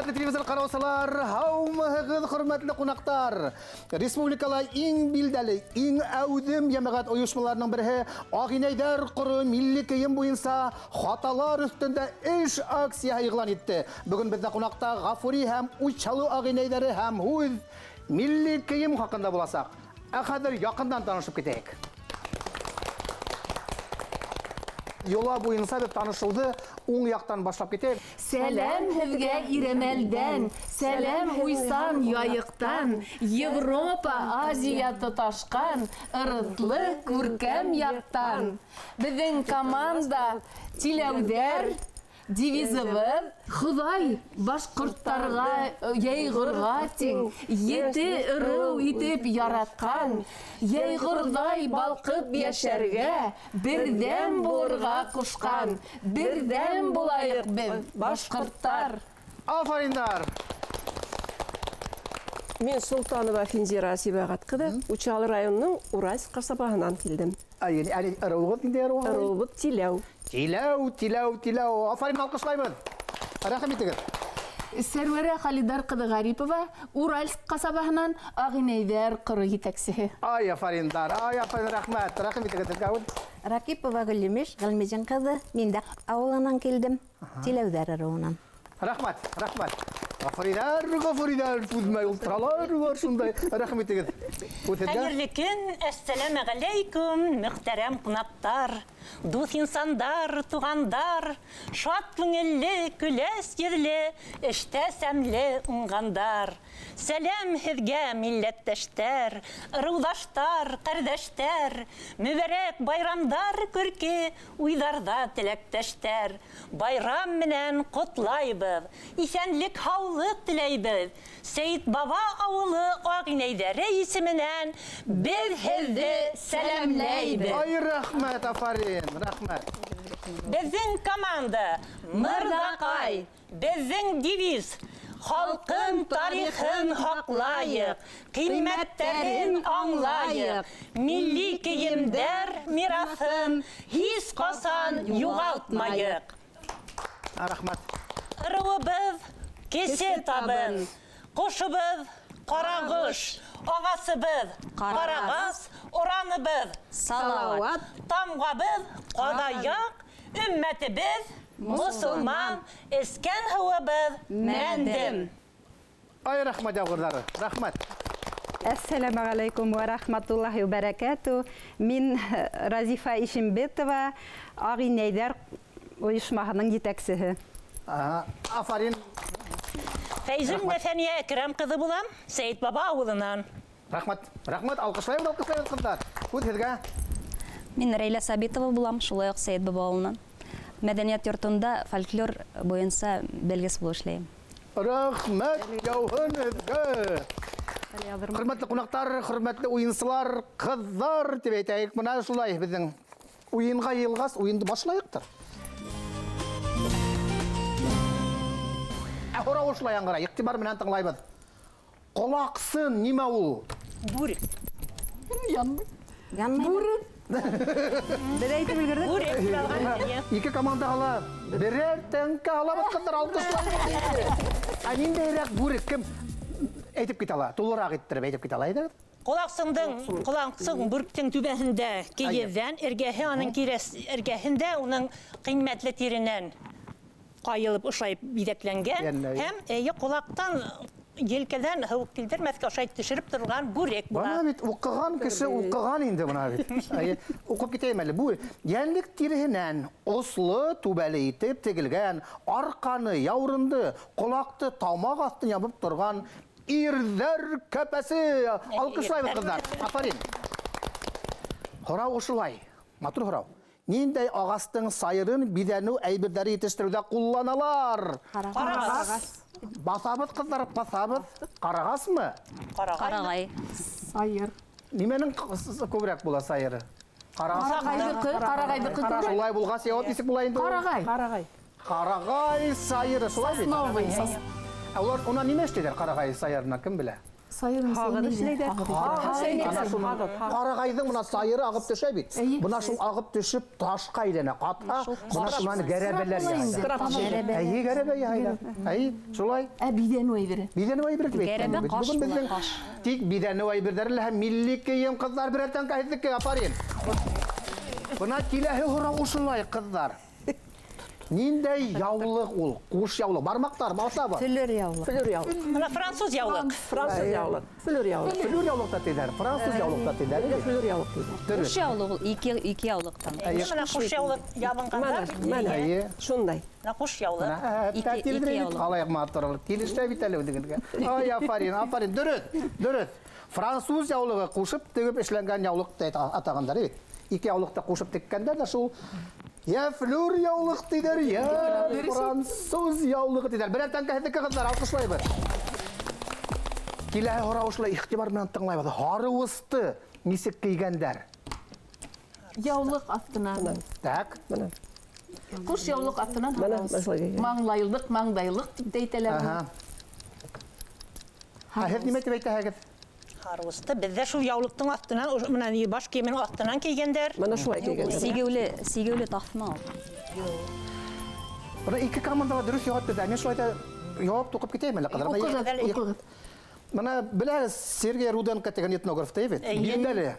Хөрмәтле телевизор ҡараусылар, һаумыһығыҙ, хөрмәтле ҡунаҡтар. Республикала иң билдәле, иң әүҙем йәмәғәт ойошмаларының береһе Ағинәйҙәр ҡоро милли кейем буйынса хаталар өҫтөндә эш акцияһы иғлан итте. Бөгөн беҙҙә ҡунаҡта Ғафури һәм Учалы ағинәйҙәре һәм һүҙ милли кейем хаҡында буласаҡ. Ә хәҙер яҡындан танышып китәйек. Йола буйынса беҙ танышыуҙы уң яҡтан башлап китәйек. Сәләм һеҙгә Ирәмәлдән, сәләм Уйсан Яйыҡтан, Европа, Азия тоташҡан, ырыҫлы күркәм яҡтан. Беҙҙең команда Тиләүҙәр, девизыбыҙ Хоҙай башҡорттарға йәйғорға тиң, ете ырыу итеп яратҡан, йәйғорҙай балҡып йәшәргә, берҙәм булырға ҡушҡан, берҙәм булайыҡ беҙ, башҡорттар. Афариндар! Мин Солтанова Финзира Сибәғәт ҡыҙы, Учалы районының Уральск ҡасабаһынан килдем. Ырыуығыҙ ниндәй ырыу? Ырыуыбыҙ Тиләү. Тиләү, Тиләү, Тиләү. Афарин, алҡышлайбыҙ. Рәхим итегеҙ. Сәрүәрә Халидар ҡыҙы Ғарипова, Уральск ҡасабаһынан Ағинәйҙәр ҡоро етәксеһе. Ай, афариндар, ай, афарин, рәхмәт. Рәхим итегеҙ, һеҙгә. Ракипова Гөлйемеш, Ғилмиҙин ҡыҙы, Миндәк ауылынан килдем, Тиләүҙәр ырыуынан. Рәхмәт, рәхмәт. Ғафуриҙәр, Ғафуриҙәр, түҙмәй ултыралар, улар шундай. Рәхим итегеҙ. Хәйерле көн, әссәләмә ғәләйкүм, мөхтәрәм ҡунаҡтар, дуҫ инсандар, туғандар, шат күңелле, көләс йөҙлө, эштә сәмле уңғандар. Сәләм һеҙгә, милләттәштәр, ырыуҙаштар, ҡәрҙәштәр, мөбәрәк байрамдар күрке, уйҙарҙа теләктәштәр. Байрам менән ҡотлайбыҙ, иҫәнлек, һаулыҡ теләйбеҙ. Сәйет Баба ауылы ағинәйҙәре исеменән беҙ һеҙҙе сәләмләйбеҙ. Ай, рәхмәт, афарин, рәхмәт. Беҙҙең команда Мырҙаҡай, беҙҙең девиз: халҡын тарихын һаҡлайыҡ, ҡиммәттәрен аңлайыҡ, милли кейемдәр мираҫын һис ҡасан юғалтмайыҡ. Рәхмәт. Ырыуыбыҙ кесе табын, ҡошобоҙ ҡарағош, ағасыбыҙ ҡарағас, ораныбыҙ Салауат, тамғабыҙ ҡаҙаяҡ, өммәтебеҙ мосолман, эскән һыуыбыҙ мәндем. Ай, рәхмәт, яуғырҙары, рәхмәт. Әссәләмә ғәләйкүм вә рәхмәтуллаһи вә бәрәкәтү. Мин Разифа Ишембетова, Ағинәйҙәр ойошмаһының етәксеһе. Афарин. Фәйзуллина Фәниә Әкрәм ҡыҙы булам, Сәйет Баба ауылынан. Рәхмәт, рәхмәт, алҡышлайбыҙ, алҡышлайбыҙ, ҡыҙҙар. Һүҙ һеҙгә. Мин Рәйлә Сабитова булам, шулай уҡ Сәйет Баба ауылынан. Мәҙәниәт йортонда фольклор буйынса белгес булып эшләйем. Рәхмәт яуһын һеҙгә. Хөрмәтле ҡунаҡтар, хөрмәтле уйынсылар, ҡыҙҙар тип әйтәйек. Бына шулай беҙҙең уйынға йыйылғас, уйынды башлайыҡтыр. Ә һорау ошолай яңғырай, иғтибар менән тыңлайбыҙ. Ҡолаҡсын нимә ул? Бүрек. Янмай. Янмай. Бүрек. Беҙ әйтеп өлгөрҙөк. Бүрек. Ике команда ала. Берәр тәңкә алабыҙ, ҡыҙҙар, алҡышлайбыҙ. Ә ниндәйерәк бүрек кем әйтеп китә ала? Тулыраҡ иттереп әйтеп китә ала, әйҙәгеҙ. Ҡолаҡсың бүректең түбәһендә кейеҙҙән, эргәһе аның эргәһендә уның ҡиммәтле тиренән ҡайылып ошай биҙәкләнгән һәм ҡолаҡтан, елкәлән һыуыҡ килтермәҫкә ошай төшөрөп торған бүрек була. Бына бит уҡыған кеше уҡыған инде бына бит. Уҡып китәйем әле. Бу йәнлек тиреһенән осло түбәле итеп тегелгән, арҡаны, яурынды, ҡолаҡты тамаҡ аҫтын ябып торған ирҙәр кәпәсе. Алҡышлайбыҙ, ҡыҙҙар. Афарин. Һорау ошолай. Матур һорау. Ниндәй ағастың сайырын биҙәнеү әйберҙәре етештереүҙә ҡулланалар? Ҡарағас. Баҫабыҙ, ҡыҙҙар, баҫабыҙ. Ҡарағасмы? Ҡарағай. Сайыр. Нимәнең күберәк була сайыры? Ҡарағас. Ҡарағайҙыҡы, ҡарағайҙыҡы күберәк. Шулай булғас, яуап нисек була инде ул? Ҡарағай. Ҡарағай. Ҡарағай сайыры, шулай бит? Сосновый. Ә улар унан нимә эшләйҙәр ҡарағай сайырынан, кем белә? Һағыҙ эшләйҙәр. Ҡарағайҙың бына сайыры ағып төшә бит. Бына шул ағып төшөп ташҡа әйләнә, ҡатһа, бына шунан гәрәбәләр яһайҙар. Әйе, гәрәбә яһайҙар. Әйе, шулай. Ә биҙәнеү әйбере. Биҙәнеү әйбере тип әйткән. Гәрәбә ҡаш була, ҡаш. Тик биҙәнеү әйберҙәре лә һәм милли кейем, ҡыҙҙар, берәр тәңкә һеҙҙеке, афарин. Бына киләһе һорау ошолай, ҡыҙҙар. Ниндәй яулыҡ ул? Ҡуш яулыҡ. Бармаҡтар, баса бар. Флүр яулыҡ. Флүр яулыҡ. Бына француз яулыҡ. Француз яулыҡ. Флүр яулыҡ. Флүр яулыҡ та тиҙәр. Француз яулыҡ та тиҙәр. Флүр яулыҡ тиҙәр. Ҡуш яулыҡ ул ике яулыҡтан. Бына ҡуш яулыҡ ябынғандар. Мына, шундай. Бына ҡуш яулыҡ. Ике яулыҡ. Ҡалай матур. Килешә бит әле үҙегеҙгә. Ай, афарин, афарин. Дөрөҫ, дөрөҫ. Француз яулығы ҡушып тегеп эшләнгән яулыҡ та атағандар бит. Ике яулыҡты ҡушып теккәндәр ҙә шул я флүр яулыҡ тиҙәр, я француз яулығы тиҙәр. Берәр тәңкә һеҙҙеке, ҡыҙҙар, алҡышлайбыҙ. Киләһе һорау шулай иғтибар менән тыңлайбыҙ. Һарыуысты нисек кейгәндәр? Яулыҡ аҫтынан. Так. Бына. Ҡуш яулыҡ аҫтынан Бына, һарыуыс. Маңлайлыҡ, маңдайлыҡ тип тә әйтәләр. Ә һеҙ нимә тип әйтәһегеҙ? Һарыуысты беҙҙә шул яулыҡтың аҫтынан, бына баш кейеменең аҫтынан кейгәндәр. Бына шулай кейгәндәр. Сигеүле таҫма ул. Бына ике командала дөрөҫ яуап бирҙе. Мин шулай ҙа яуап туҡып китәйем әле, ҡыҙҙар. Уҡығыҙ, уҡығыҙ. Бына беләһегеҙ, Сергей Руденко тигән этнограф та бит. Билдәле.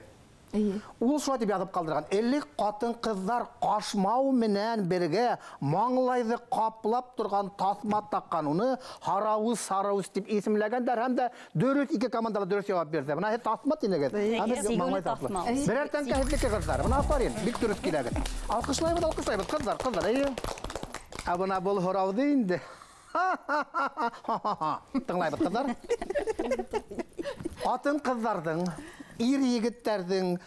Ул шулай тип яҙып ҡалдырған. Элек ҡатын-ҡыҙҙар ҡашмау менән бергә маңлайҙы ҡаплап торған таҫма таҡҡан, уны һарауыз, һарауыз тип исемләгәндәр һәм дә дөрөҫ ике командала дөрөҫ яуап бирҙе. Бына һеҙ таҫма тинегеҙ. Һәм һеҙ маңлай таҫма. Берәр тәңкә һеҙҙеке, ҡыҙҙар. Бына афарин, бик дөрөҫ киләгеҙ. Алҡышлайбыҙ, алҡышлайбыҙ, ҡыҙҙар, ҡыҙҙар, эйе. Ә бына был һорауҙы инде. Тыңлайбыҙ, ҡыҙҙар. Ҡатын-ҡыҙҙарҙың, ир егеттәрҙең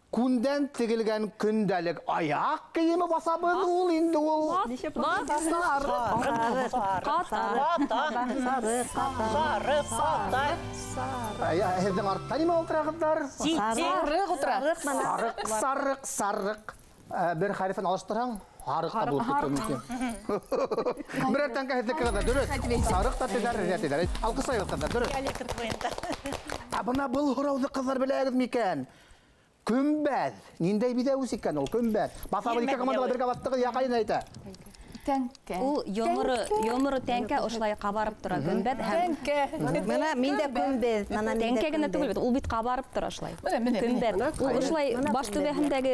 күндән тегелгән көндәлек аяҡ кейеме баҫабыҙ ул инде ул. Һеҙҙең артта нимә ултыра, ҡыҙҙар? Сарыҡ ултыра. Сарыҡ, сарыҡ, сарыҡ. Бер хәрефен алыштырһаң, һарыҡ та булып китеүе мөмкин. Берәр тәңкә һеҙҙеке, ҡыҙҙар, дөрөҫ. Сарыҡ та тиҙәр, рәт тиҙәр. Алҡышлайбыҙ, ҡыҙҙар, дөрөҫ. Ә бына был һорауҙы ҡыҙҙар беләгеҙ микән? Көмбәҙ. Ниндәй биҙәүес икән ул көмбәҙ? Баҫабыҙ ике командала бергә баттығыҙ, я ҡайын әйтә. Тәңкә. Ул йоморо тәңкә ошолай ҡабарып тора көмбәҙ һәм Тәңкә. Бына мин дә көмбәҙ, бына мин дә Тәңкә генә көмбәҙ. түгел бит, ул бит ҡабарып тора ошолай. Бына, менә, менә. Көмбәҙ. Ул ошолай баш түбәһендәге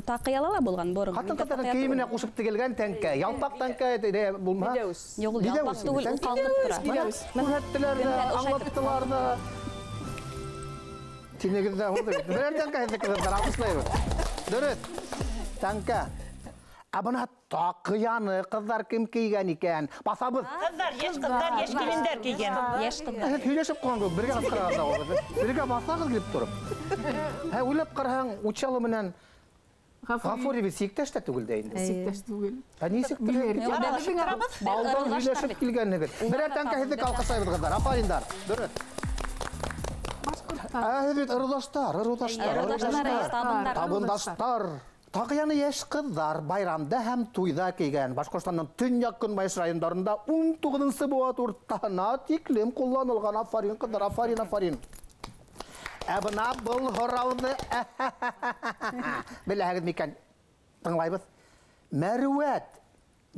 таҡыяла ла булған борон. Ҡатын-ҡыҙҙарҙың кейеменә ҡушып тегелгән тәңкә, ялпаҡ тәңкә тиҙә булмаһа. Биҙәүес. Юҡ, ул ялпаҡ түгел, ул ҡалҡып тора. Биҙәүес. Күрһәттеләр ҙә, Көмбәҙ ошайтып аңлаттылар ҙа. Тинегеҙ ҙә булды бит. Берәр тәңкә һеҙҙеке, ҡыҙҙар, алҡышлайбыҙ. Дөрөҫ. Тәңкә. Ә бына таҡыяны ҡыҙҙар кем кейгән икән? Баҫабыҙ. Ҡыҙҙар, йәш ҡыҙҙар, йәш килендәр кейгән. Йәш ҡыҙҙар. Һеҙ һөйләшеп ҡуйған кеүек, бергә ҡысҡырағанда улар. Бергә баҫағыҙ килеп тороп. Һә, уйлап ҡараһаң, Учалы менән Ғафури бит сиктәш тә түгел дә инде. Сиктәш түгел. Ә нисек Билер. белер? Беҙҙең арабыҙ. Алдан һөйләшеп килгәнһегеҙ. Берәр тәңкә һеҙҙеке алҡышлайбыҙ, ҡыҙҙар. Афариндар. Дөрөҫ. Ә һеҙ бит ырыуҙаштар, ырыуҙаштар, Ырыуҙаштар, ырыуҙаштар. табындар. Табындаштар. Таҡыяны йәш ҡыҙҙар байрамда һәм туйҙа кейгән. Башҡортостандың төньяҡ-көнбайыш райондарында ун туғыҙынсы быуат уртаһына тиклем ҡулланылған. Афарин, ҡыҙҙар, афарин, афарин. Ә бына был һорауҙы беләһегеҙ микән? Тыңлайбыҙ. Мәрүәт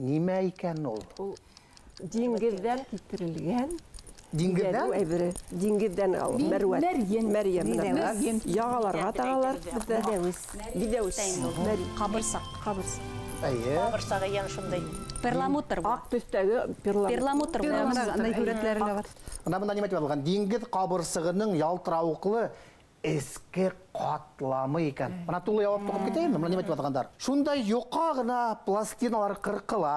нимә икән ул? Ул диңгеҙҙән килтерелгән. Диңгеҙҙән? Әйбере. Диңгеҙҙән ал. Мәрүәт. Мәрйен. Мәрйен. Мәрйен. Яғаларға тағалар. Биҙәүес. Биҙәүес. Ҡабырсаҡ. Ҡабырсаҡ. Әйе. Ҡабырсағы йән шундай. Перламутр була. Аҡ төҫтәге перламутр. Перламутр була. Бына һүрәтләре лә бар. Бына бында нимә тип яҙылған? Диңгеҙ ҡабырсығының ялтырауыҡлы эске ҡатламы икән. Бына тулы яуап туҡып китәйемме? Бына нимә тип яҙғандар? Шундай йоҡа ғына пластиналар ҡырҡыла.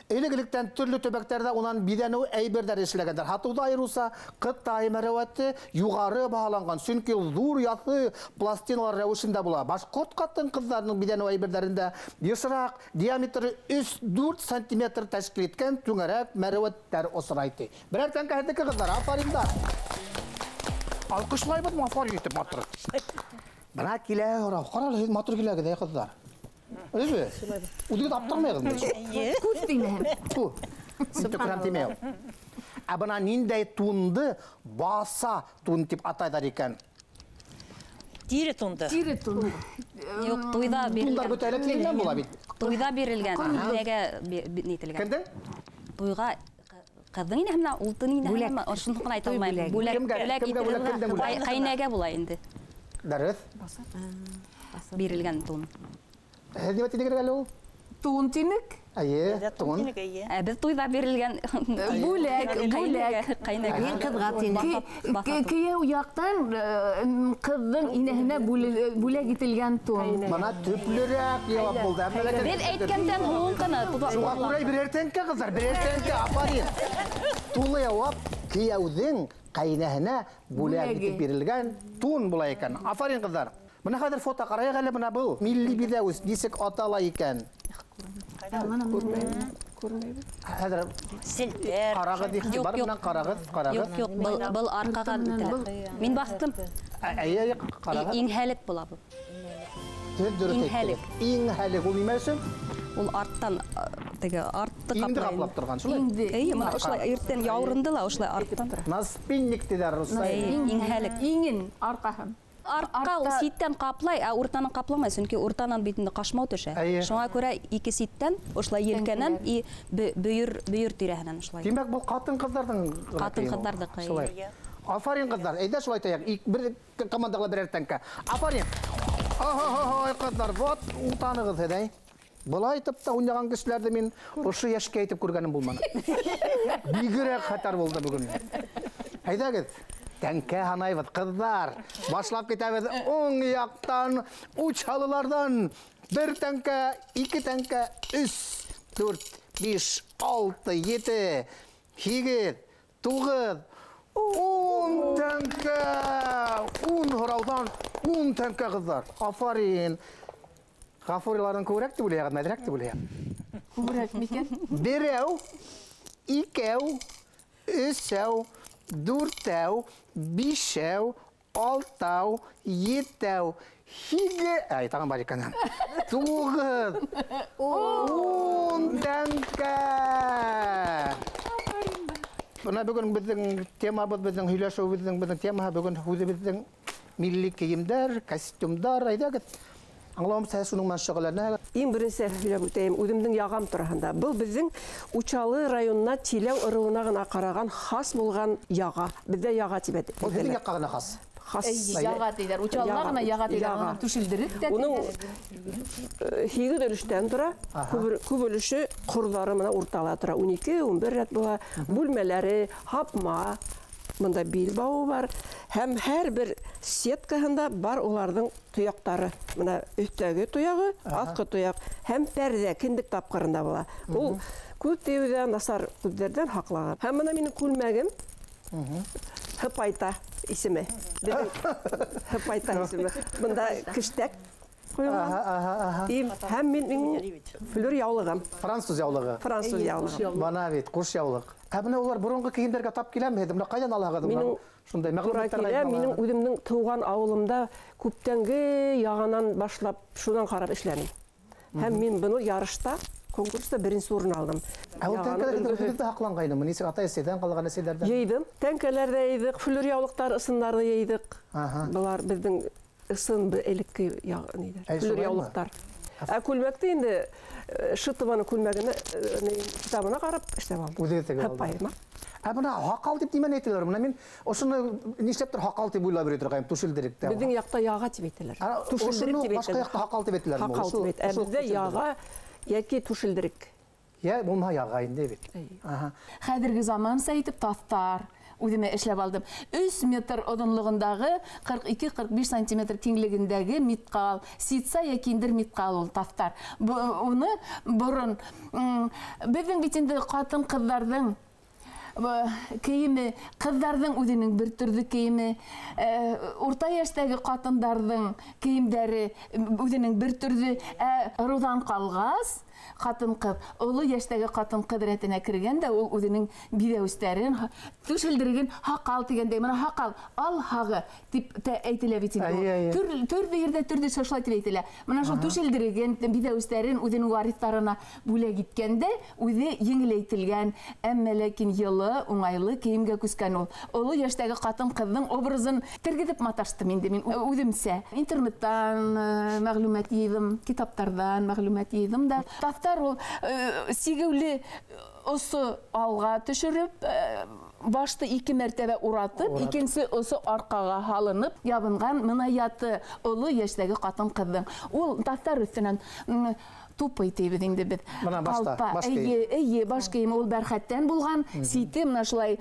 Элек-электән төрлө төбәктәрҙә унан биҙәнеү әйберҙәр эшләгәндәр. Һатыуҙа айырыуса Ҡытай мәрәүәте юғары баһаланған, сөнки ҙур яҫы пластиналар рәүешендә була. Башҡорт ҡатын-ҡыҙҙарының биҙәнеү әйберҙәрендә йышыраҡ диаметры өс-дүрт сантиметр тәшкил иткән түңәрәк мәрәүәттәр осрай ти. Берәр тәңкә һеҙҙеке, ҡыҙҙар, афариндар. Алҡышлайбыҙмы, афарин итеп матур. Бына килә һорау. Ҡара әле, һеҙ матур киләгеҙ, әй ҡыҙҙар. Әйе. Үҙегеҙ аптырмайғыҙмы? Әйе. Күҙ теймәһен. Күҙ. Күҙ теймәһен. Ә бына ниндәй тунды баса тун тип атайҙар икән? Тире тунды. Тире тун. Юҡ, туйҙа бирелгән. Тундар бөтә әле киемдән була бит. Туйҙа бирелгән, инәгә нителгән. Кемдең? Туйға ҡыҙҙың инәһе, ултың инәһе, ошоно ғына әйтә алмайым. Бүләк. Кемгә? Кемгә бүләк, кемдән бүләк? Ҡәйнәгә була инде. Дөрөҫ. Бирелгән тун. Һеҙ нимә тинегеҙ әле ул? Тун тинек. Әйе, тун. Ә беҙ туйҙа бирелгән бүләк, бүләк. Ҡәйнәгә. Мин ҡыҙға тинек. Кейәү яҡтан ҡыҙҙың инәһенә бүләк ителгән тун. Бына төплөрәк яуап булды. Беҙ әйткәндән һуң ғына Шуға күрә берәр тәңкә, ҡыҙҙар, берәр тәңкә, афарин. Тулы яуап кейәүҙең ҡәйнәһенә бүләк итеп бирелгән тун була икән. Афарин, ҡыҙҙар. Бына хәҙер фото ҡарайыҡ әле, бына был милли биҙәүес нисек атала икән? Хәҙер селтәр. Ҡарағыҙ, иғтибар менән ҡарағыҙ, ҡарағыҙ. Юҡ, юҡ, был арҡаға үтелә. Мин баҫтым. Әйе, әйе, ҡарағыҙ. Иңһәлек була был. Һеҙ дөрөҫ әйттегеҙ. Иңһәлек ул нимә өсөн? Ул арттан, теге артты Иңде ҡаплай. ҡаплап торған, шулай? Иңде. Эйе, мына ошолай иртән яурынды ла ошолай арттан. Наспинник тиҙәр русса. Иңһәлек. Иңен, арҡаһын. Артҡа ул ситтән ҡаплай, ә уртанан ҡапламай, сөнки уртанан бит инде ҡашмау төшә. Шуңа күрә ике ситтән ошолай елкәнән и бөйөр тирәһенән ошолай. Тимәк, был ҡатын-ҡыҙҙарҙың Ҡатын-ҡыҙҙарҙыҡы. Шулай. Афарин, ҡыҙҙар. Әйҙә шулай әйтәйек. Бер командаға берәр тәңкә. Афарин. Ой, ҡыҙҙар, вот утанығыҙ һеҙ, әй. Былай итеп тә уйнаған кешеләрҙе мин ошо йәшкә әйтеп күргәнем булманы. Бигерәк хәтәр булды бөгөн. Әйҙәгеҙ, тәңкә һанайбыҙ, ҡыҙҙар. Башлап китәбеҙ уң яҡтан, Учалыларҙан. Бер тәңкә, ике тәңкә, өс, дүрт, биш, алты, ете, һигеҙ, туғыҙ, ун тәңкә. Ун һорауҙан ун тәңкә, ҡыҙҙар. Афарин. Ғафуриларҙың күберәк тип уйлайһығыҙ, мәҙерәк тип уйлайһығыҙ? Күберәк микән? Берәү, икәү, өсәү, дүртәү, бишәү, алтау, етәү, һиге, ай, тағын бар икән. Туғыҙ, ун тәңкә. Бына бөгөн беҙҙең темабыҙ, беҙҙең һөйләшеүебеҙҙең, беҙҙең темаһы бөгөн үҙебеҙҙең милли кейемдәр, костюмдар. Әйҙәгеҙ. Аңлауымса, һеҙ шуның менән шөғөлләнәһегеҙ. Иң беренсе һөйләп үтәйем үҙемдең яғам тураһында. Был беҙҙең Учалы районына Тиләү ырыуына ғына ҡараған хас булған яға. Беҙҙә яға тип әйтелә. Ул һеҙҙең яҡҡа ғына хас. Хас. Әй, яға тиҙәр. Учалыла ғына яға тиҙәр. Яға. Уны түшелдереп тә Уның тиҙәр. һигеҙ өлөштән тора. Күп өлөшө ҡорҙары менән уртала тора. Ун ике, ун бер рәт була. Бүлмәләре, һапма, бында билбауы бар. Һәм һәр бер сеткаһында бар уларҙың тояҡтары. Бына өҫтәге тояғы, аҫҡы тояҡ һәм пәрҙә кендек тапҡырында була. Ул күҙ тейеүҙән, насар күҙҙәрҙән һаҡлаған. Һәм бына минең күлмәгем Һыпайта исеме. Беҙҙең Һыпайта исеме. Бында кештәк ҡуйылған. Һәм минең флюр яулығым. Француз яулығы. Француз яулығы. Бына бит, ҡуш яулыҡ. Ә бына улар боронғо кейемдәргә тап киләме һеҙ? Бына ҡайҙан алаһығыҙ улар? Минең Шундай тура мәғлүмәттәр килә, ҡайҙан минең алаһығыҙ? үҙемдең тыуған ауылымда күптәнге яғынан башлап шунан ҡарап эшләнем. Һәм мин быны ярышта, конкурста беренсе урын алдым. Ә ул Яғаны тәңкәләр инде өлгөһө. үҙегеҙҙә һаҡланғайнымы? Нисек атай-әсәйҙән ҡалған әсәйҙәрҙән? Йыйҙым. Тәңкәләр ҙә йыйҙыҡ, флюр яулыҡтар, ысындарҙы йыйҙыҡ. Былар беҙҙең ысын элекке ниләр, Әй, флюр шулаймы? яулыҡтар. Ә күлмәкте инде Шытованың күлмәгенә китабына ҡарап эшләп алдым. Үҙегеҙ тегеп алдығыҙ. Һыпайыма. Ә бына һаҡал тип нимәне әйтәләр? Бына мин ошоно нишләптер һаҡал тип уйлап йөрөй торғайным, түшелдерек тә. Беҙҙең яҡта яға тип әйтәләр. Ә, Түшелдерек ошоно тип башҡа әйтәләр. яҡта һаҡал тип әйтәләрме? Һаҡал тип әйтәләр. Ә беҙҙә Ошо яға йәки түшелдерек. Йә, булмаһа яға инде бит. Әй. Хәҙерге заманса итеп таҫтар үҙемә эшләп алдым. Өс метр оҙонлоғондағы ҡырҡ ике, ҡырҡ биш сантиметр киңлегендәге митҡал, ситса йә киндер митҡал ул таҫтар. Уны борон беҙҙең бит инде ҡатын-ҡыҙҙарҙың кейеме, ҡыҙҙарҙың үҙенең бер төрлө кейеме, урта йәштәге ҡатындарҙың кейемдәре үҙенең бер төрлө, ә ырыуҙан ҡалғас, Ҡатын-ҡыҙ, оло йәштәге ҡатын-ҡыҙ рәтенә кергән дә ул үҙенең биҙәүестәрен, түшелдереген һаҡал тигәндәй, мына һаҡал, ал һағы тип тә әйтелә бит инде. Төрлө ерҙә төрлө шулай тип әйтелә. Мына шул түшелдереген, биҙәүестәрен үҙенең вариҫтарына бүләк иткәндә үҙе еңеләйтелгән, әммә ләкин йылы, уңайлы кейемгә күскән ул. Оло йәштәге ҡатын-ҡыҙҙың образын тергеҙеп маташтым инде мин үҙемсә. Интернеттан мәғлүмәт йыйҙым, китаптарҙан мәғлүмәт йыйҙым да. Таҫтар ул сигеүле осо алға төшөрөп, башты ике мәртәбә уратып, икенсе осо арҡаға һалынып ябынған мынаяты оло йәштәге ҡатын-ҡыҙҙың. Ул таҫтар өҫтөнән тупый тейбеҙ инде беҙ. Ҡалпа, эйе, баш кейеме ул бәрхәттән булған, сите мына шулай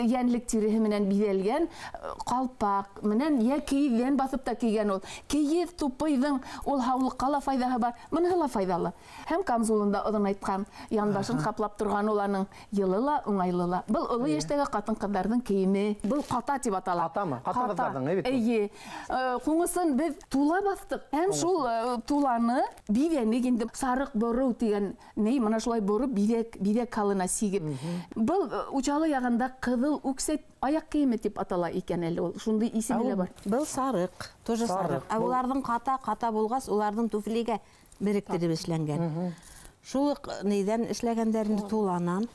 йәнлек тиреһе менән биҙәлгән ҡалпаҡ менән йә кейеҙҙән баҫып та кейгән ул. Кейеҙ тупыйҙың ул һаулыҡҡа ла файҙаһы бар, быныһы ла файҙалы. Һәм камзулын да оҙонайтҡан, янбашын ҡаплап торған ул аның йылы ла, уңайлы ла. Был оло йәштәге ҡатын-ҡыҙҙарҙың кейеме. Был ҡата тип атала. Ҡатамы? Ҡатын-ҡыҙҙарҙың, бит. Эйе. Ҡуңысын беҙ тула баҫтыҡ. Һәм шул туланы биҙәнек инде. Сарыҡ бороу тигән ни, мына шулай бороп биҙәк һалына сигеп. Был Учалы яғында ҡыҙыл үксә аяҡ кейеме тип атала икән әле ул. Шундай исеме лә бар. Был сарыҡ, тоже сарыҡ. Ә уларҙың ҡата булғас, уларҙың туфлигә беректереп эшләнгән. Шул уҡ нейҙән эшләгәндәр инде, туланан.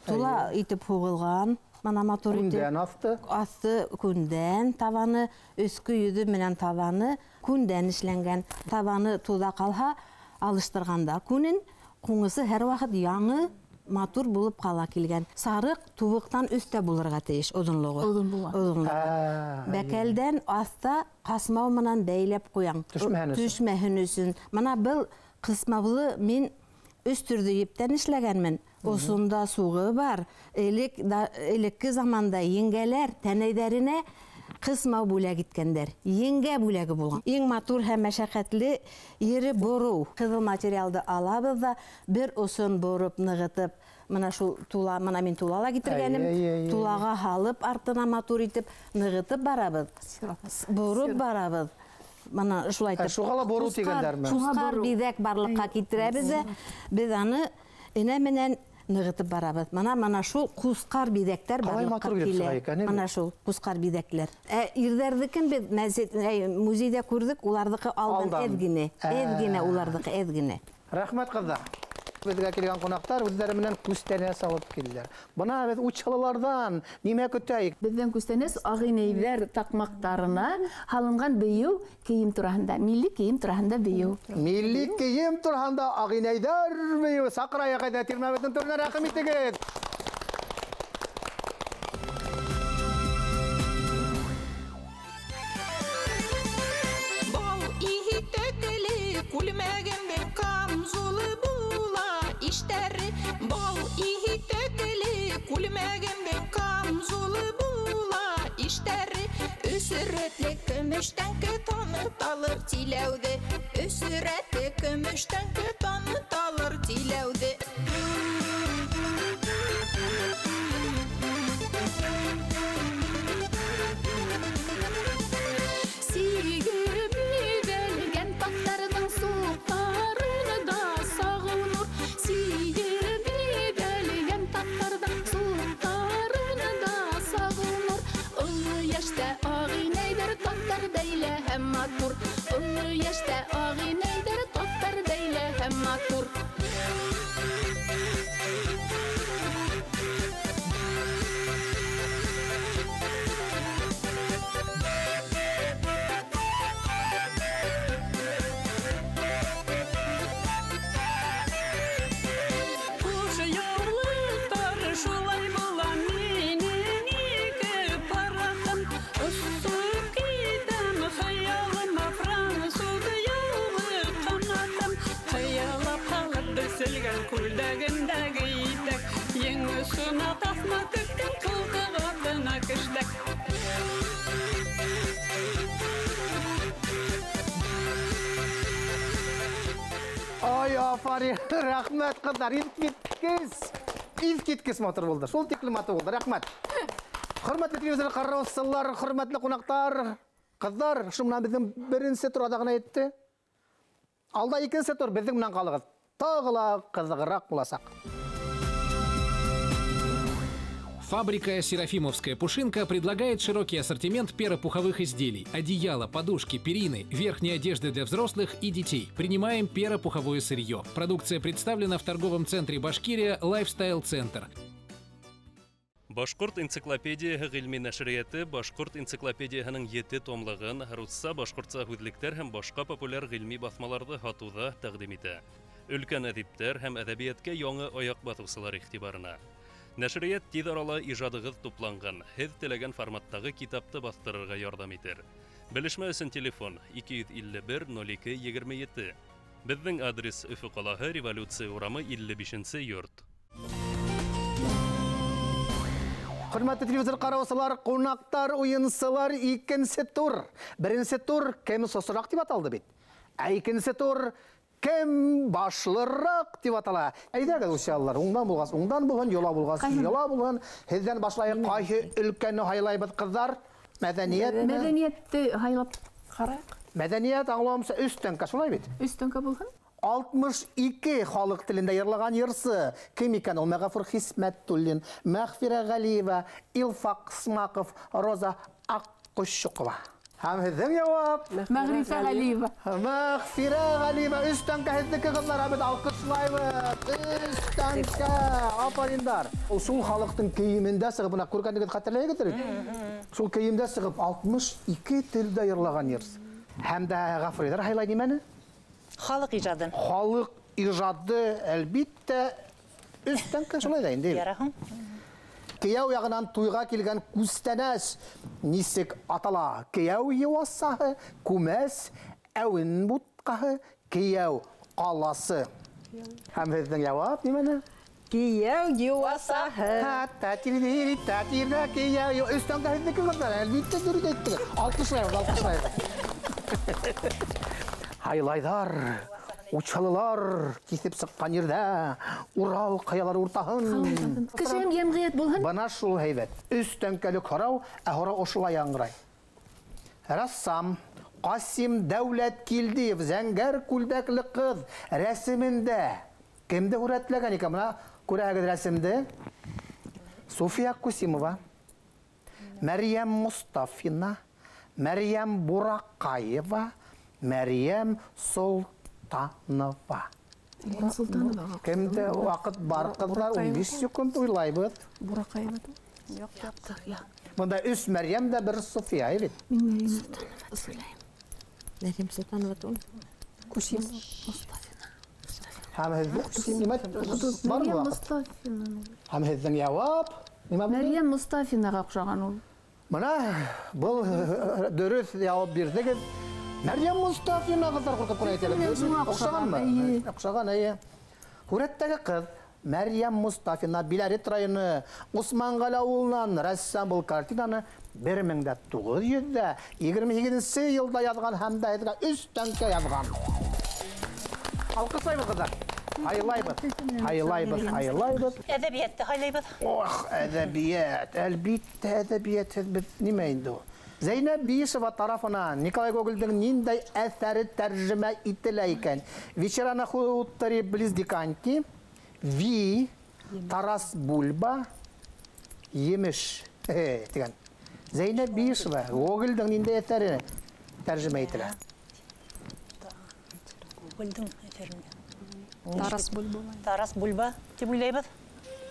Тула итеп һуғылған. Мына матур итеп. Күндән аҫты. Аҫты күндән, табаны өҫкө йөҙө менән табаны күндән эшләнгән. Табаны туҙа ҡалһа, алыштырғанда күнен, ҡуңысы һәр ваҡыт яңы, матур булып ҡала килгән. Сарыҡ тубыҡтан өҫтә булырға тейеш, оҙонлоғо. Оҙон була. Оҙонлоғо. Бәкәлдән аҫта ҡасмау менән бәйләп ҡуяң. Төшмәһен өсөн. Төшмәһен өсөн. Мына был ҡысмаулы мин өс төрлө ептән эшләгәнмен. Осонда суғы бар. Элекке заманда еңгәләр тәнәйҙәренә ҡысмау бүләк иткәндәр. Еңгә бүләге булған. Иң матур һәм мәшәҡәтле ере бороу. Ҡыҙыл материалды алабыҙ ҙа бер осон бороп нығытып, мына шул тула, мына мин тула ла китергәнем, тулаға һалып артына матур итеп нығытып барабыҙ. Бороп барабыҙ. Мына шулай итеп. Шуға ла бороу тигәндәрме? Ҡусҡар биҙәк барлыҡҡа китерәбеҙ ҙә, беҙ аны энә менән нығытып барабыҙ. Мына шул ҡусҡар биҙәктәр барлыҡҡа килә. Мына шул ҡусҡар биҙәкләр. Ә ирҙәрҙекен беҙ музейҙа күрҙек, уларҙыҡы алдан әҙ генә. Әҙ генә уларҙыҡы, әҙ генә. Рәхмәт, ҡыҙҙар. Беҙгә килгән ҡунаҡтар үҙҙәре менән күстәнәс алып килделәр. Бына беҙ учалыларҙан нимә көтәйек? Беҙҙең күстәнәс ағинәйҙәр таҡмаҡтарына һалынған бейеү кейем тураһында, милли кейем тураһында бейеү. Милли кейем тураһында ағинәйҙәр бейеү. Саҡырайыҡ әйҙә, тирмәбеҙҙең түренә рәхим итегеҙ. Бал иһитәкле күлмәгемдең камзулы була иштәре. Бал иһитәкле күлмәгемдең камзулы була иштәре. Өс рәтле көмөштән таныталыр тиләүҙе. Өс рәтле көмөштән таныталыр тиләүҙе. Сигеп ебәргән таҫтарҙың суҡтарында сағыу нур. Сигеп ебәргән таҫтарҙың суҡтарында сағыу нур. Оло йәштә ағинәйҙәр таҫтар бәйлә һәм матур. Оло йәштә ағинәйҙәр таҫтар бәйлә һәм матур. Күлдәгендәге итәк, ең осона таҫма теккән, ҡултыҡ аҫтына кештәк. Ай, афарин, рәхмәт, ҡыҙҙар, иҫ киткес матур булды. Шул тиклем матур булды, рәхмәт. Хөрмәтле телевизор ҡараусылар, хөрмәтле ҡунаҡтар, ҡыҙҙар, шул менән беҙҙең беренсе тур аҙағына етте. Алда икенсе тур, беҙҙең менән ҡалығыҙ. Тағы ла ҡыҙығыраҡ буласаҡ. Фабрика «Серафимовская пушинка» предлагает широкий ассортимент перопуховых изделий: одеяла, подушки, перины, верхней одежды для взрослых и детей. Принимаем перопуховое сырье. Продукция представлена в торговом центре «Башкирия» «Лайфстайл Центр». Башҡорт энциклопедияһы ғилми нәшриәте Башҡорт энциклопедияһының 7 томлығын, русса, башҡортса һүҙлектәр һәм башҡа популяр ғилми баҫмаларҙы һатыуҙа тәҡдим итә. Өлкән әҙиптәр һәм әҙәбиәткә яңы аяҡ баҫыусылар иғтибарына. Нәшриәт тиҙ арала ижадығыҙ тупланған, һеҙ теләгән форматтағы китапты баҫтырырға ярҙам итер. Белешмә өсөн телефон 251 02 27. Беҙҙең адрес: Өфө ҡалаһы, Революция урамы, 55 йорт. Хөрмәтле телевизор ҡараусылар, ҡунаҡтар, уйынсылар, икенсе тур. Беренсе тур кем сосораҡ тип аталды бит. Ә икенсе тур кем башлыраҡ тип атала. Әйҙәгеҙ, усялылар, уңдан булғас, уңдан булһын, йола булғас, йола булһын. Һеҙҙән башлайыҡ, ҡайһы өлкәне һайлайбыҙ, ҡыҙҙар? Мәҙәниәтме? Мәҙәниәтте һайлап ҡарайыҡ. Мәҙәниәт аңлауымса өс тәңкә, шулай бит? Өс тәңкә булһын. 62 халыҡ телендә йырлаған йырсы кем икән ул? Мәғәфүр Хисмәтуллин, Мәғфирә Ғәлиева, Илфаҡ Смаҡов, Роза Аҡҡошоҡова. Һәм һеҙҙең яуап? Мәғрифә Ғәлиева. Мәғфирә Ғәлиева. Өс тәңкә һеҙҙеке, ҡыҙҙар, беҙ алҡышлайбыҙ. Өс тәңкә. Афариндар. Ул шул халыҡтың кейемендә сығып, бына күргәнегеҙ, хәтерләйһегеҙҙер бит? Шул кейемдә сығып 62 телдә йырлаған йырсы. Һәм дә Ғафуриҙар һайлай нимәне? Халыҡ ижады. Халыҡ ижады, әлбиттә, өс тәңкә шулай ҙа инде. Яраһың. Кейәү яғынан туйға килгән күстәнәс нисек атала? Кейәү йыуасаһы, күмәс, әүен бутҡаһы, кейәү ҡаласы. Һәм һеҙҙең яуап нимәне? Кейәү йыуасаһы. Та-та-тири-та-тири, кейәү. Өс тәңкә һеҙҙеке, ҡыҙҙар, әлбиттә, дөрөҫ әйттегеҙ. Алҡышлайбыҙ, алҡышлайбыҙ. Һайлайҙар, учалылар киҫеп сыҡҡан ерҙә, Урал ҡаялары уртаһын. Кеше һәм йәмғиәт булһын. Бына шул һәйбәт. Өс тәңкәлек һорау, ә һорау ошолай яңғырай. Рәссам Ҡасим Дәүләткилдиев зәңгәр күлдәкле ҡыҙ рәсемендә кемде һүрәтләгән икән? Бына күрәһегеҙ рәсемде. Суфия Кусимова, Мәрйәм Мостафина, Мәрйәм Бураҡаева, Мәрйәм Солтанова. Солтанова. Кемдә ваҡыт бар, ҡыҙҙар, 15 секунд уйлайбыҙ. Бураҡаева. Юҡ, юҡ. Бында өс Мәрйәм дә бер София, бит. Мин Солтанова уйлайым. Мәрйәм Солтанова түгел. Кусим. Мостафина. Һәм һеҙҙең нимә бар Мәрйәм ваҡыт? Мостафина. Һәм һеҙҙең яуап нимә булды? Мәрйәм Мостафинаға оҡшаған ул. Бына был дөрөҫ яуап бирҙегеҙ. Мәрйәм Мостафина, ҡыҙҙар, ҡурҡып ҡына әйтәләр. Оҡшағанмы? Оҡшаған, эйе. Һүрәттәге ҡыҙ Мәрйәм Мостафина, Биләрет районы, Усманғәле ауылынан. Рәссам был картинаны 1928 йылда яҙған һәм дә һеҙгә өс тәңкә яҙған. Алҡышлайбыҙ, ҡыҙҙар. Һайлайбыҙ, һайлайбыҙ, һайлайбыҙ. Әҙәбиәтте һайлайбыҙ. Ох, әҙәбиәт, әлбиттә, әҙәбиәт. Һеҙ беҙ нимә инде ул? Зәйнәб Биишева тарафынан Николай Гогольдең ниндәй әҫәре тәржемә ителә икән? Вечера на хуторе близ Диканьки, Ви, Тарас Бульба, Емеш тигән. Зәйнәб Биишева Гогольдең ниндәй әҫәре тәржемә ителә? Гогольдең әҫәре. Тарас Бульба. Тарас Бульба тип уйлайбыҙ.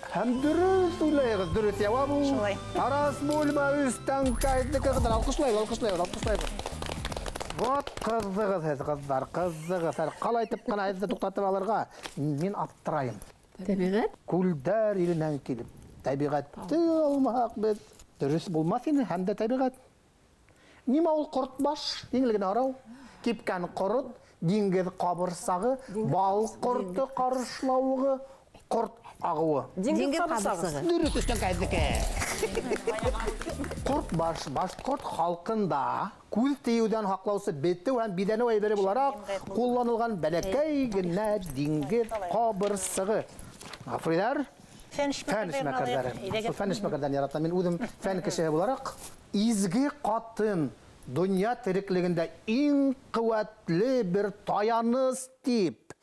Һәм дөрөҫ уйлайығыҙ, дөрөҫ яуап ул. Шулай. Тарас Бульба өс тәңкә һеҙҙеке, ҡыҙҙар. Алҡышлайбыҙ, алҡышлайбыҙ, алҡышлайбыҙ. Вот ҡыҙҙығыҙ һеҙ, ҡыҙҙар, ҡыҙҙығыҙ. Һәр ҡалай итеп ҡына һеҙҙе туҡтатып алырға мин аптырайым. Тәбиғәт? Күлдәр иленән килеп, тәбиғәтте алмаһаҡ беҙ дөрөҫ булмаҫ ине, һәм дә тәбиғәт. Нимә ул ҡортбаш? Еңел генә һорау. Кипкән ҡорот, диңгеҙ ҡабырсағы, бал ҡорто ҡарышлауығы, ҡорт ағыуы. Диңгеҙ ҡабырсағы. Дөрөҫ, өҫтән ҡәҙҙеке. Ҡортбаш башҡорт халҡында күҙ тейеүҙән һаҡлаусы бетеү һәм биҙәнеү әйбере булараҡ ҡулланылған бәләкәй генә диңгеҙ ҡабырсығы. Ғафуриҙар? Фән Фән эшмәкәрҙәре. Шул фән эшмәкәрҙәрен яратам. Мин үҙем фән кешеһе булараҡ. Изге ҡатын донъя тереклегендә иң ҡеүәтле бер таяныс тип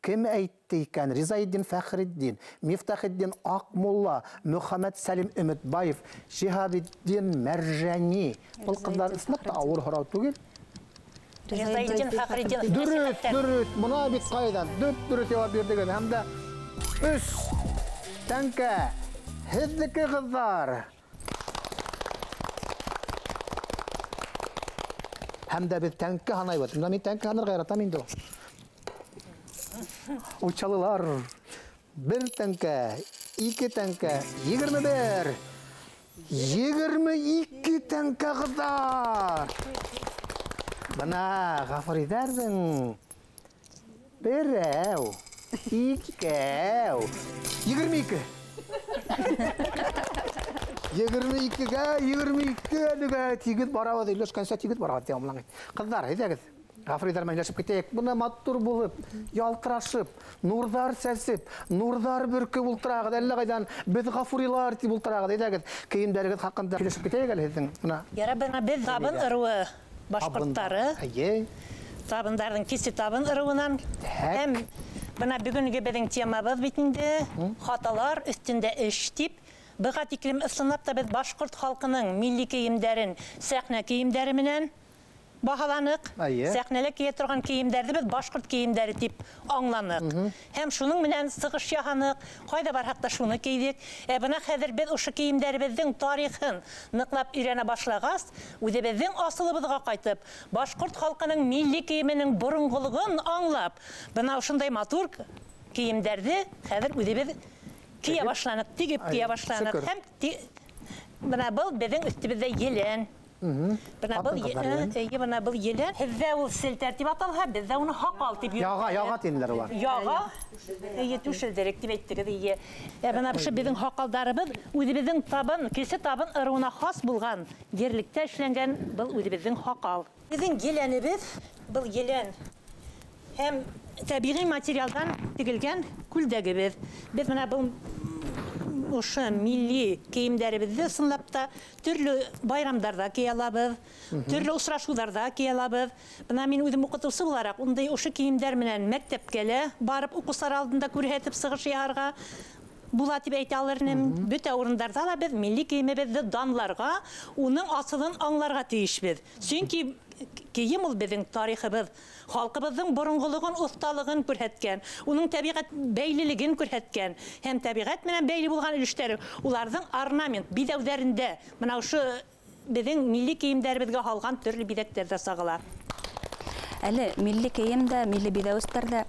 Кем әйтте икән? Ризаиддин Фәхретдин, Мифтахетдин Аҡмулла, Мөхәммәт Сәлим Өмөтбаев, Шиһабетдин Мәржәни. Был ҡыҙҙар ысынлап та ауыр һорау түгел. Ризаиддин Фәхретдин. Дөрөҫ, дөрөҫ. Бына бит ҡайҙан. Дөп-дөрөҫ яуап бирҙегеҙ. Һәм дә 3 тәңкә һеҙҙеке, ҡыҙҙар. Һәм дә беҙ тәңкә һанайбыҙ. Бына мин тәңкә һанырға яратам инде. Учалылар. 1 тәңкә, 2 тәңкә, 21, 22 тәңкә, ҡыҙҙар. Бына Ғафуриҙәрҙең берәү, икәү, 22. 22-гә 22 әлегә тигеҙ барабыҙ, һөйләшкәнсә тигеҙ барабыҙ тип аңлаң. Ҡыҙҙар, әйҙәгеҙ, Ғафуриҙәр менән һөйләшеп китәйек. Бына матур булып, ялтырашып, нурҙар сәсеп, нурҙар бөркөп ултырағыҙ. Әллә ҡайҙан беҙ Ғафурилар тип ултырағыҙ. Әйҙәгеҙ, кейемдәрегеҙ хаҡында һөйләшеп китәйек әле һеҙҙең. Бына. Ярай, бына беҙ табын ырыуы башҡорттары. Эйе. Табындарҙың кесе табын ырыуынан. Һәм бына бөгөнгө беҙҙең темабыҙ бит инде хаталар өҫтөндә эш тип. Быға тиклем ысынлап та беҙ башҡорт халҡының милли кейемдәрен сәхнә кейемдәре менән баһаланыҡ. Сәхнәлә кейә торған кейемдәрҙе беҙ башҡорт кейемдәре тип аңланыҡ. Һәм шуның менән сығыш яһаныҡ, ҡайҙа барһаҡ та шуны кейҙек. Ә бына хәҙер беҙ ошо кейемдәребеҙҙең тарихын ныҡлап өйрәнә башлағас, үҙебеҙҙең асылыбыҙға ҡайтып, башҡорт халҡының милли кейеменең боронғолоғон аңлап, бына ошондай матур кейемдәрҙе хәҙер үҙебеҙ кейә башланыҡ, тегеп кейә башланыҡ. Һәм бына был беҙҙең өҫтөбөҙҙә елән. Бына был бына был елән. Һеҙҙә ул селтәр тип аталһа, беҙҙә уны һаҡал тип йөрөтәләр. Яға, яға тинеләр улар. Яға, эйе, түшелдерек тип әйттегеҙ, эйе. Бына ошо беҙҙең һаҡалдарыбыҙ үҙебеҙҙең табын, кесе табын ырыуына хас булған ерлектә эшләнгән был үҙебеҙҙең һаҡал. Беҙҙең еләнебеҙ, был елән һәм тәбиғи материалдан тегелгән күлдәгебеҙ. Беҙ бына был ошо милли кейемдәребеҙҙе ысынлап та төрлө байрамдарҙа кейә алабыҙ, төрлө осрашыуҙарҙа кейә алабыҙ. Бына мин үҙем уҡытыусы булараҡ ундай ошо кейемдәр менән мәктәпкә лә барып уҡыусылар алдында күрһәтеп сығыш яһарға була тип әйтә алыр инем. Бөтә урындарҙа ла беҙ милли кейемебеҙҙе данларға, уның асылын аңларға тейешбеҙ. Сөнки кейем ул беҙҙең тарихыбыҙ, халҡыбыҙҙың боронғолоғон, оҫталығын күрһәткән, уның тәбиғәт бәйлелеген күрһәткән һәм тәбиғәт менән бәйле булған өлөштәре, уларҙың орнамент биҙәүҙәрендә бына ошо беҙҙең милли кейемдәребеҙгә һалған төрлө биҙәктәр ҙә сағыла. Әле милли кейем дә, милли биҙәүестәр ҙә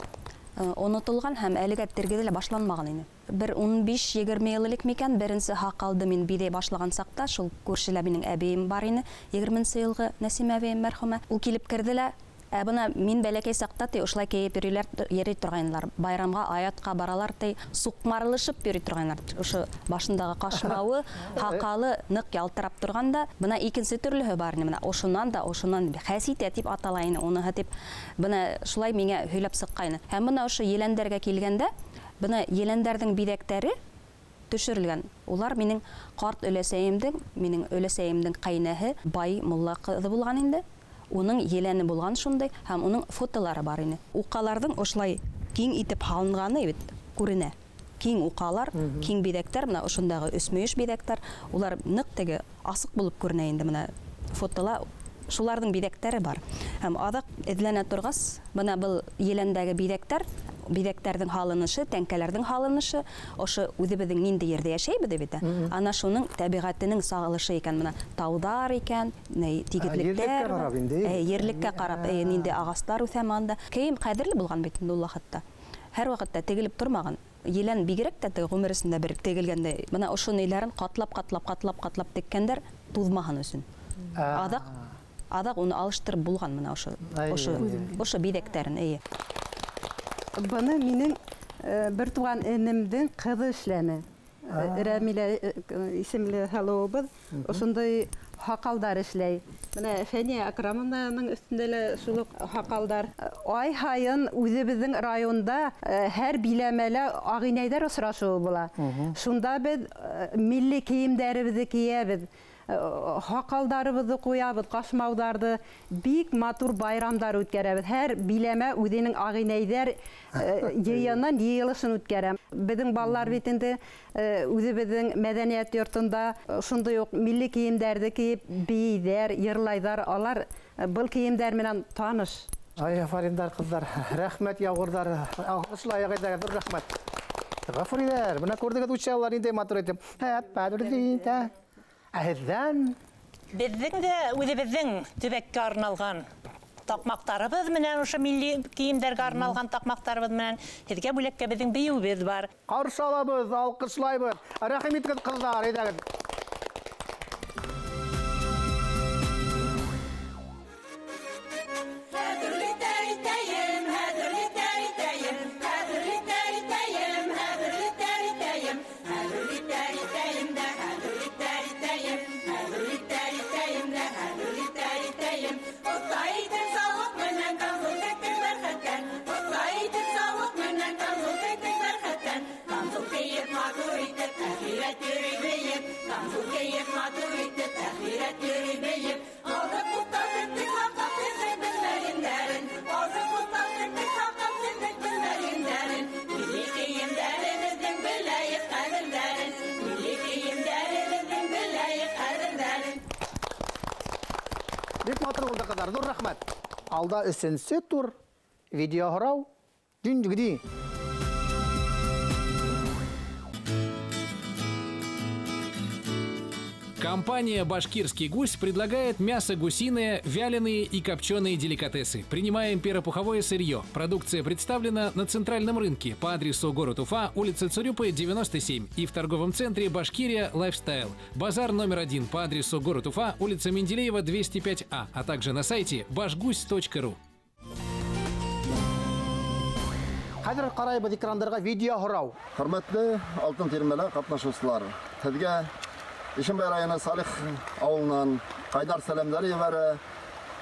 онотолған һәм әлегә тергеҙе лә башланмаған ине. Бер 15-20 йыл элек микән, беренсе һаҡалды мин биҙәй башлаған саҡта, шул күршелә минең әбейем бар ине, 20-нсе йылғы Нәсимә әбейем мәрхүмә. Ул килеп керҙе лә, бына мин бәләкәй саҡта ти ошолай кейеп йөрөйләр, йөрөй торғайнылар. Байрамға, аятҡа баралар ти, суҡмарлышып йөрөй торғайнылар. Ошо башындағы ҡашмауы, һаҡалы ныҡ ялтырап торған да, бына икенсе төрлөһө бар ине, бына ошонан да, ошонан хәситә тип атала ине, уныһы тип. Бына шулай миңә һөйләп сыҡҡайны. Һәм бына ошо еләндәргә килгәндә, бына еләндәрҙең биҙәктәре төшөрөлгән. Улар минең ҡарт өләсәйемдең, минең өләсәйемдең ҡәйнәһе бай мулла ҡыҙы булған инде. Уның еләне булған шундай, һәм уның фотолары бар ине. Уҡаларҙың ошолай киң итеп һалынғаны бит күренә. Киң уҡалар, киң биҙәктәр, бына ошондағы өсмөйөш биҙәктәр, улар ныҡ теге асыҡ булып күренә инде бына фотола. Шуларҙың биҙәктәре бар. Һәм аҙаҡ эҙләнә торғас, бына был еләндәге биҙәктәр, биҙәктәрҙең һалынышы, тәңкәләрҙең һалынышы, ошо үҙебеҙҙең ниндәй ерҙә йәшәйбеҙ бит, ана шуның тәбиғәтенең сағылышы икән, бына тауҙар икән, тигеҙлектәр, ерлеккә ҡарап, ниндәй ағастар үҫә анда. Кейем ҡәҙерле булған бит инде ул ваҡытта. Һәр ваҡытта тегелеп тормаған. Елән бигерәк тә теге ғүмер эсендә бер тегелгәндә, бына ошо ниләрен ҡатлап, ҡатлап, ҡатлап, ҡатлап теккәндәр туҙмаһын өсөн. Аҙаҡ уны алыштырып булған бына ошо биҙәктәрен, эйе. Быны минең бер туған энемдең ҡыҙы эшләне. Рәмилә исемле һылыуыбыҙ ошондай һаҡалдар эшләй. Бына Фәниә Акрамовнаның өҫтөндә лә шул уҡ һаҡалдар. Ай һайын үҙебеҙҙең районда һәр биләмәлә ағинәйҙәр осрашыуы була. Шунда беҙ милли кейемдәребеҙҙе кейәбеҙ. Һаҡалдарыбыҙҙы ҡуябыҙ, ҡашмауҙарҙы, бик матур байрамдар үткәрәбеҙ. Һәр биләмә үҙенең ағинәйҙәр йыйынын, йыйылышын үткәрә. Беҙҙең балалар бит инде үҙебеҙҙең мәҙәниәт йортонда шундай уҡ милли кейемдәрҙе кейеп бейейҙәр, йырлайҙар. Алар был кейемдәр менән таныш. Ай, афариндар, ҡыҙҙар, рәхмәт яуғырҙар, алҡышлайыҡ, ҙур рәхмәт. Ғафуриҙәр, бына күрҙегеҙ, учалар ниндәй матур итеп. Әһеҙҙән беҙҙең дә үҙебеҙҙең төбәккә арналған таҡмаҡтарыбыҙ менән, ошо милли кейемдәргә арналған таҡмаҡтарыбыҙ менән һеҙгә бүләккә беҙҙең бейеүебеҙ бар. Ҡаршы алабыҙ, алҡышлайбыҙ. Рәхим итегеҙ, ҡыҙҙар, әйҙәгеҙ. Бик матур булды, ҡыҙҙар, ҙур рәхмәт. Алда өсөнсө тур, видео һорау, дүндүгди. Компания «Башкирский гусь» предлагает мясо гусиное, вяленые и копченые деликатесы. Принимаем перопуховое сырье. Продукция представлена на центральном рынке по адресу город Уфа, улица Цурюпы, 97 и в торговом центре «Башкирия Лайфстайл». Базар номер 1 по адресу город Уфа, улица Менделеева, 205А, а также на сайте башгусь.ру. Хәҙер ҡарайбыҙ экрандарға видео һорау. Хөрмәтле алтын тирмәлә ҡатнашыусылар, һеҙгә Ишембай районы Салих ауылынан ҡайнар сәләмдәр ебәрә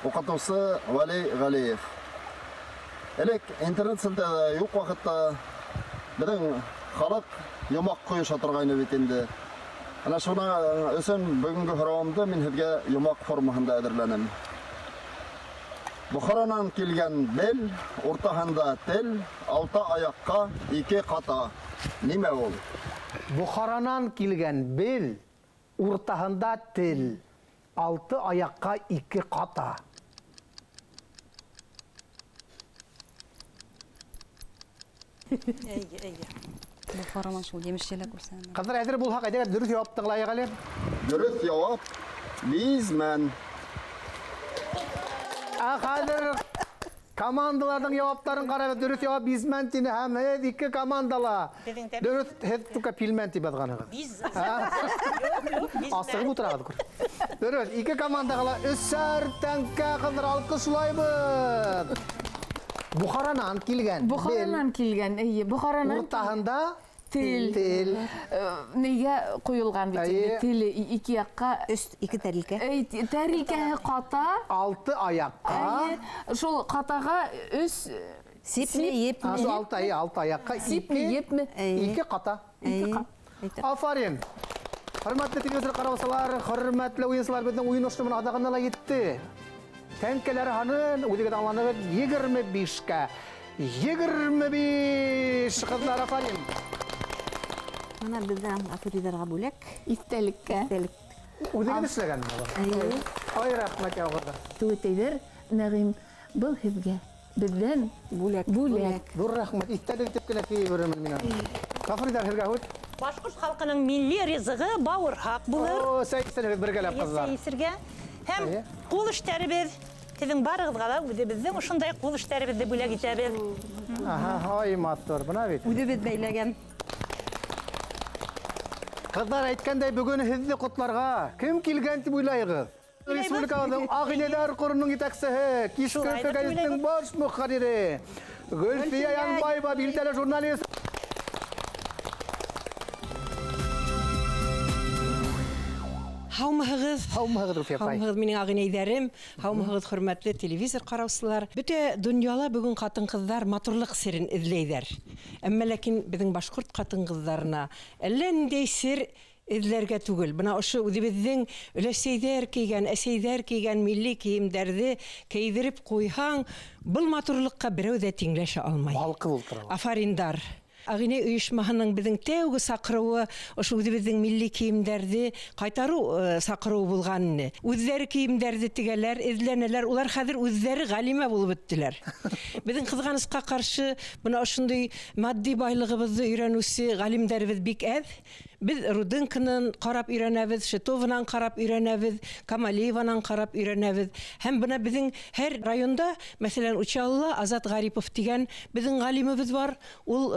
уҡытыусы Вәли Ғәлиев. Элек интернет селтәре юҡ ваҡытта беҙҙең халыҡ йомаҡ ҡойоша торғайны бит инде. Ана шуның өсөн бөгөнгө һорауымды мин һеҙгә йомаҡ формаһында әҙерләнем. Бухаранан килгән бел, уртаһында тел, алты аяҡҡа ике ҡата. Нимә ул? Бухаранан килгән бел, уртаһында тел, алты аяҡҡа ике ҡата. Эйе, эйе. Бухаранан шул емеш еләк күрсәнә. Ҡыҙҙар, әҙер булһаҡ, әйҙәгеҙ, дөрөҫ яуап тыңлайыҡ әле. Дөрөҫ яуап бизмән. Ә хәҙер командаларҙың яуаптарын ҡарайбыҙ. Дөрөҫ яуап бизмән тине һәм һеҙ ике командала. Дөрөҫ, һеҙ түкә пилмән тип яҙғанығыҙ. Асығып ултырағыҙ күр. Дөрөҫ, ике командаға ла өсәр тәңкә, ҡыҙҙар, алҡышлайбыҙ. Бухаранан килгән. Бухаранан килгән, эйе, Бухаранан. Уртаһында тел. Тел. Нигә ҡуйылған бит инде теле ике яҡҡа, ике тәрилкә. Эй, тәрилкәһе ҡата. Алты аяҡҡа. Эйе, шул ҡатаға өс сипме, епме. Шул алты аяҡҡа сипме, епме. Ике ҡата. Ике ҡата. Афарин. Хөрмәтле телевизор ҡараусылар, хөрмәтле уйынсылар, беҙҙең уйын ошо менән аҙағына ла етте. Тәңкәләр һанын үҙегеҙ аңланығыҙ, 25-кә. 25, ҡыҙҙар, афарин. Бына беҙҙән Ғафуриҙарға бүләк. Иҫтәлеккә. Иҫтәлек. Үҙегеҙ эшләгәнме улар? Эйе. Ай, рәхмәт яуғырҙар. Түгетәйҙәр, Нәғим, был һеҙгә беҙҙән бүләк. Бүләк. Ҙур рәхмәт. Иҫтәлек итеп кенә кейеп йөрөмөн мин аны. Ғафуриҙар, һеҙгә һүҙ. Башҡорт халҡының милли ризығы бауырһаҡ булыр. О, сәй эсергә бергәләп, ҡыҙҙар. Сәй эсергә. Һәм ҡул эштәребеҙ, һеҙҙең барығыҙға ла үҙебеҙҙең ошондай ҡул эштәребеҙҙе бүләк итәбеҙ. Аһа, ай, матур, бына бит. Үҙебеҙ бәйләгән. Ҡыҙҙар әйткәндәй, бөгөн һеҙҙе ҡотларға кем килгән тип уйлайығыҙ? Республикабыҙҙың Ағинәйҙәр ҡорының етәксеһе, Киске Өфө гәзитенең баш мөхәррире Гөлфиә Янбаева, билдәле журналист. Һаумыһығыҙ. Һаумыһығыҙ, Руфия апай. Һаумыһығыҙ, минең ағинәйҙәрем. Һаумыһығыҙ, хөрмәтле телевизор ҡараусылар. Бөтә донъяла бөгөн ҡатын-ҡыҙҙар матурлыҡ серен эҙләйҙәр. Әммә ләкин беҙҙең башҡорт ҡатын-ҡыҙҙарына әллә ниндәй сер эҙләргә түгел. Бына ошо үҙебеҙҙең өләсәйҙәр кейгән, әсәйҙәр кейгән милли кейемдәрҙе кейҙереп ҡуйһаң, был матурлыҡҡа берәү ҙә тиңләшә алмай. Балҡып ултыра. Афариндар. Ағинәй ойошмаһының беҙҙең тәүге саҡырыуы ошо үҙебеҙҙең милли кейемдәрҙе ҡайтарыу саҡырыуы булған ине. Үҙҙәре кейемдәрҙе тегәләр, эҙләнәләр. Улар хәҙер үҙҙәре ғалимә булып бөттөләр. Беҙҙең ҡыҙғанысҡа ҡаршы бына ошондай матди байлығыбыҙҙы өйрәнеүсе ғалимдәребеҙ бик әҙ. Беҙ Руденконан ҡарап өйрәнәбеҙ, Шитованан ҡарап өйрәнәбеҙ, Камалиеванан ҡарап өйрәнәбеҙ. Һәм бына беҙҙең һәр районда, мәҫәлән, Учалыла Азат Ғарипов тигән беҙҙең ғалимыбыҙ бар. Ул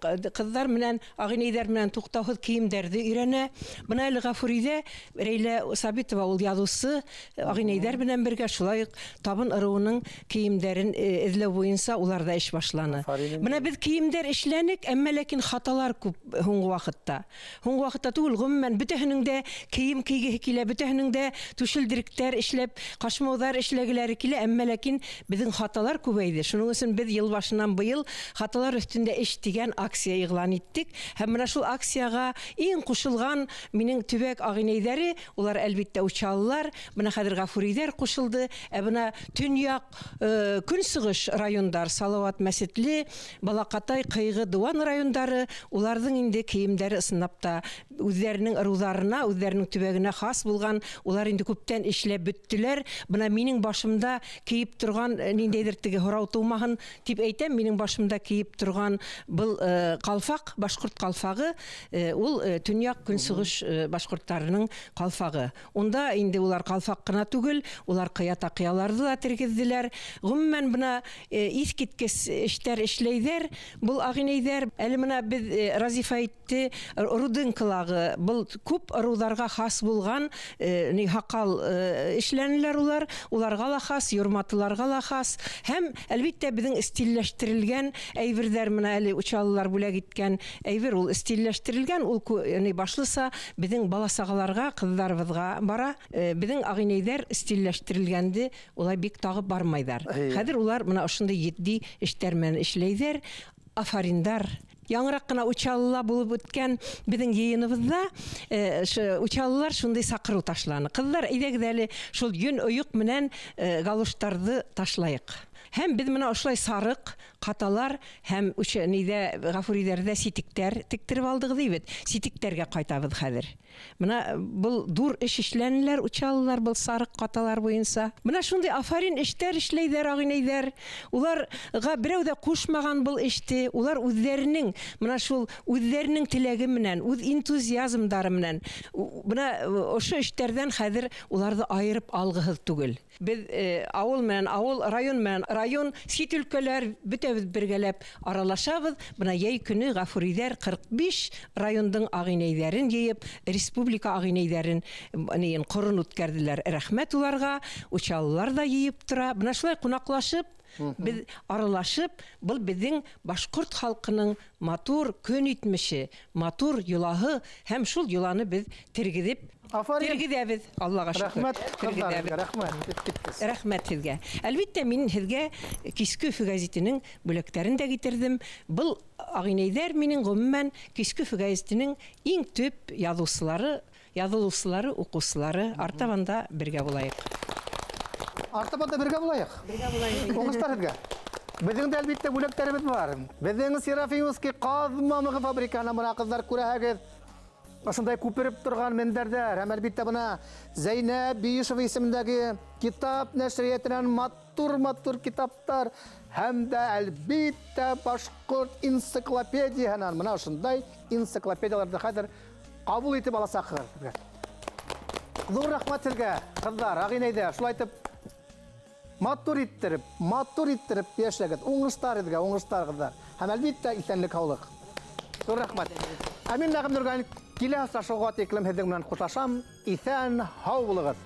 ҡыҙҙар менән, ағинәйҙәр менән туҡтауһыҙ кейемдәрҙе өйрәнә. Бына әле Ғафуриҙә Рәйлә Сабитова, ул яҙыусы, ағинәйҙәр менән бергә шулай уҡ табын ырыуының кейемдәрен эҙләү буйынса улар ҙа эш башланы. Бына беҙ кейемдәр эшләнек, әммә ләкин хаталар күп һуңғы ваҡытта. Һуңғы ваҡытта түгел, ғөмүмән, бөтәһенең дә кейем кейгеһе килә, бөтәһенең дә түшелдеректәр эшләп, ҡашмауҙар эшләгеләре килә, әммә ләкин беҙҙең хаталар күбәйҙе. Шуның өсөн беҙ йыл башынан быйыл хаталар өҫтөндә эш тигән акция иғлан иттек. Һәм бына шул акцияға иң ҡушылған минең төбәк ағинәйҙәре, улар әлбиттә Учалылар, бына хәҙер Ғафуриҙәр ҡушылды, ә бына төньяҡ, көнсығыш райондар, Салауат, Мәсетле, Балаҡатай, Ҡыйғы, Дыуан райондары, уларҙың инде кейемдәре ысынлап та үҙҙәренең ырыуҙарына, үҙҙәренең төбәгенә хас булған, улар инде күптән эшләп бөттөләр. Бына минең башымда кейеп торған, ниндәйҙер теге һорау тыумаһын тип әйтәм, минең башымда кейеп торған был ҡалфаҡ, башҡорт ҡалфағы, ул төньяҡ көнсығыш башҡорттарының ҡалфағы. Унда инде улар ҡалфаҡ ҡына түгел, улар ҡыя таҡыяларҙы ла тергеҙҙеләр. Ғөмүмән, бына иҫ киткес эштәр эшләйҙәр был ағинәйҙәр. Әле бына беҙ Разифа әйтте, Руденкалағы был күп ырыуҙарға хас булған ни һаҡал эшләнеләр улар, уларға ла хас, юрматыларға ла хас. Һәм әлбиттә беҙҙең стилләштерелгән әйберҙәр, бына әле Учалылар бүләк иткән әйбер, ул стилләштерелгән, ул ни башлыса беҙҙең бала-сағаларға, ҡыҙҙарыбыҙға бара. Беҙҙең ағинәйҙәр стилләштерелгәнде улай бик тағып бармайҙар. Хәҙер улар бына ошондай етди эштәр менән эшләйҙәр. Афариндар. Яңыраҡ ҡына Учалыла булып үткән беҙҙең йыйыныбыҙҙа Учалылар шундай саҡырыу ташланы. Ҡыҙҙар, әйҙәгеҙ әле шул йөн ойоҡ менән галоштарҙы ташлайыҡ. Һәм беҙ бына ошолай сарыҡ, ҡаталар һәм ниҙә Ғафуриҙәрҙә ситектәр тектереп алдыҡ бит. Ситектәргә ҡайтабыҙ хәҙер. Бына был ҙур эш эшләнеләр Учалылар был сарыҡ ҡаталар буйынса. Бына шундай афарин эштәр эшләйҙәр ағинәйҙәр. Уларға берәү ҙә ҡушмаған был эште. Улар үҙҙәренең бына шул үҙҙәренең теләге менән, үҙ энтузиазмдары менән бына ошо эштәрҙән хәҙер уларҙы айырып алғыһыҙ түгел. Беҙ ауыл менән ауыл, район менән район, сит өлкәләр бөтәбеҙ бергәләп аралашабыҙ. Бына йәй көнө Ғафуриҙәр 45 райондың ағинәйҙәрен йыйып, республика ағинәйҙәрен ҡорон үткәрҙеләр. Рәхмәт уларға, Учалылар ҙа йыйып тора. Бына шулай ҡунаҡлашып, беҙ аралашып, был беҙҙең башҡорт халҡының матур көн итмеше, матур йолаһы, һәм шул йоланы беҙ тергеҙеп, тергеҙәбеҙ, Аллаға шөкөр. Рәхмәт, ҡыҙҙар, рәхмәт. Рәхмәт һеҙгә. Әлбиттә, мин һеҙгә Киске Өфө гәзитенең бүләктәрен дә китерҙем. Был ағинәйҙәр минең ғөмүмән Киске Өфө гәзитенең иң төп яҙыусылары, яҙылыусылары, уҡыусылары. Артабан да бергә булайыҡ. Артабан да бергә булайыҡ. Бергә булайыҡ. Уңыштар һеҙгә. Беҙҙең дә әлбиттә бүләктәребеҙ бар. Беҙҙең Серафимовский ҡаҙ мамығы фабрикаһына бына ҡыҙҙар күрәһегеҙ. Ошондай күпереп торған мендәрҙәр. Һәм әлбиттә бына Зәйнәб Биишева исемендәге китап нәшриәтенән матур-матур китаптар һәм дә әлбиттә башҡорт энциклопедияһынан бына ошондай энциклопедияларҙы хәҙер ҡабул итеп аласаҡһығыҙ. Ҙур рәхмәт һеҙгә, ҡыҙҙар, ағинәйҙәр. Шулай итеп матур иттереп йәшәгеҙ. Уңыштар һеҙгә, уңыштар, ҡыҙҙар. Һәм әлбиттә иҫәнлек, һаулыҡ. Ҙур рәхмәт. Ә мин Нәғим Нурғәлиев, килә осрашыуға тиклем һеҙҙең менән хушлашам. Иҫән, һау булығыҙ.